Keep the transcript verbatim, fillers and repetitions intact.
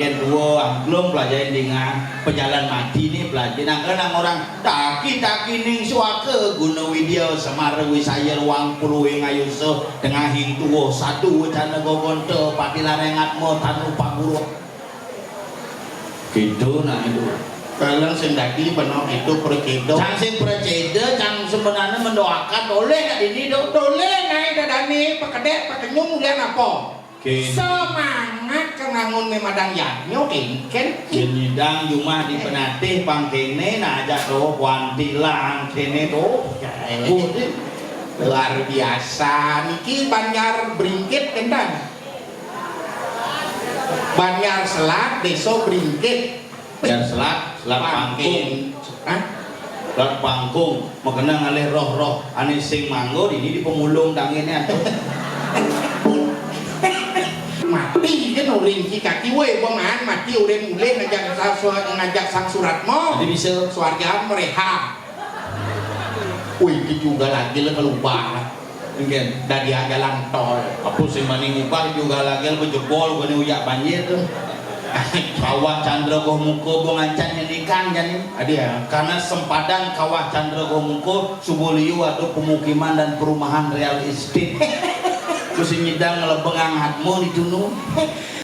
Yen dua angklung pelajahin dingan, pejalan mati ni pelajahin. Nah, kenang orang taki-taki ning suaka guna widya semar wisaya ruang puluh ing ayusa tengahing tua sadu cana gogonta pati larengat mo tanu paguru. Gitu nah itu. Kalau sing dadi beno itu perceda. Cang sing perceda, cang sebenarnya mendoakan, oleh nak ini do. Toleh naik dadane, pekedek, pekenyum, ulian apa? Oke. Semangat ke ngangun memadang yadnya, engken. Yen nyidang jumah di penatih pang kene, nah ajak to kuantilang kene to. Ya, eh. Budi. Luar biasa. Niki Banjar Bringkit, enten? Banjar Selat, Desa Bringkit. Banjar Selat, Selat Pangkung. Pangkung. Hah? Selat Pangkung, makena ngalih roh-roh ane sing manggon ini di pemulung dangene atuh. Mati kan uring ki kaki we, bongan mati uring ulih ngajak sa-, ngajak Sang Suratmo. Jadi bisa. Suarjaan mereha. Wih, itu juga lagi lah keluar. Engken. Dadi jalan tol. Apa sing mani ngubah juga lagi lah bejebol gua ni uyak banjir tuh. Kawah Chandra Goh Muka bo ngancan nyendikan jani. Adi ya. Karena sempadan Kawah Chandra Goh Muka, suba liu ada pemukiman dan perumahan real estate. Terus nyidang ngelebeng anghat mo di tunu.